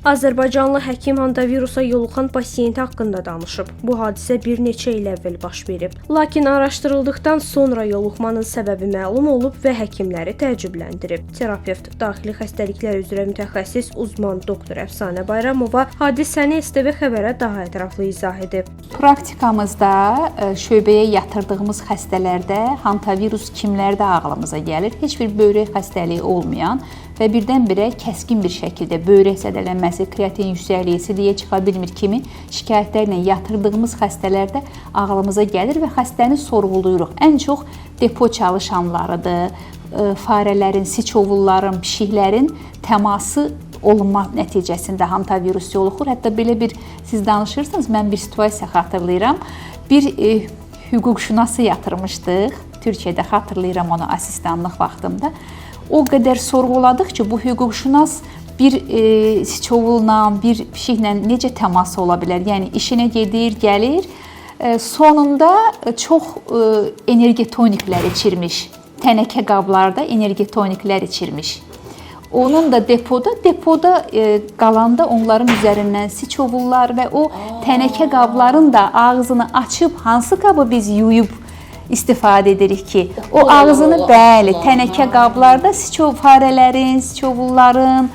Azərbaycanlı həkim hantavirusa yoluxan pasiyenti haqqında danışıb. Bu hadisə bir neçə il əvvəl baş verib. Lakin araşdırıldıqdan sonra yoluxmanın səbəbi məlum olub və həkimləri təəccübləndirib. Terapevt, daxili xəstəliklər üzrə mütəxəssis uzman doktor Əfsanə Bayramova hadisəni STV xəbərə daha ətraflı izah edib. Praktikamızda şöbəyə yatırdığımız xəstələrdə hantavirus kimlərdə ağlımıza gəlir? Heç bir böyrək xəstəliyi olmayan və birdən-birə kəskin bir şəkildə böyrək zədələnməsi, kreatin yüksəkliyi, sidiyə çıxa bilmir kimi şikayətlərlə yatırdığımız xəstələrdə ağlımıza gəlir və xəstəni sorğuluyuruq. Ən çox depo çalışanlarıdır, farələrin, siçovulların, pişiklərin təması olunma nəticəsində hantavirus yoluxur. Hətta belə bir siz danışırsınız, mən bir situasiya xatırlayıram. Bir hüquqşünası yatırmışdıq. Türkiyədə xatırlayıram onu asistanlıq vaxtımda. O qədər sorğuladıq ki, bu hüquqşünas bir siçovulla, bir pişiklə necə təmas ola bilər? Yəni işinə gedir, gəlir. Sonunda çox enerji toniklər içirmiş. Tənəkə qablarda enerji toniklər içirmiş. Onun da depoda qalanda onların üzərindən siçovullar və o tənəkə qabların da ağzını açıb hansı qabı biz yuyub istifadə edirik ki, o ağzını bəli, tənəkə qablarda siçov farələrin, siçovulların,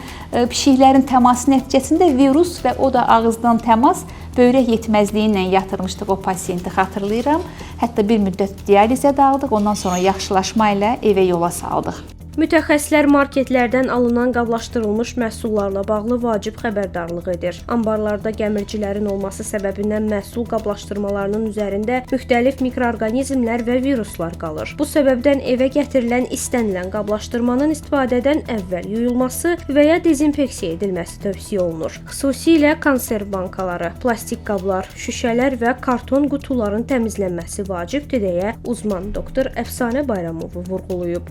pişiklərin təması nəticəsində virus və o da ağızdan təmas böyrək yetməzliyi ilə yatırmışdıq o pasiyenti xatırlayıram. Hətta bir müddət dializə də aldıq, ondan sonra yaxşılaşma ilə evə yola saldıq. Mütəxəssislər marketlərdən alınan qablaşdırılmış məhsullarla bağlı vacib xəbərdarlıq edir. Anbarlarda gəmiricilərin olması səbəbindən məhsul qablaşdırmalarının üzərində müxtəlif mikroorqanizmlər və viruslar qalır. Bu səbəbdən evə gətirilən istənilən qablaşdırmanın istifadədən əvvəl yuyulması və ya dezinfeksiya edilməsi tövsiyə olunur. Xüsusilə konserv bankaları, plastik qablar, şüşələr və karton qutuların təmizlənməsi vacibdir deyə uzman doktor Əfsanə Bayramova vurğulayıb.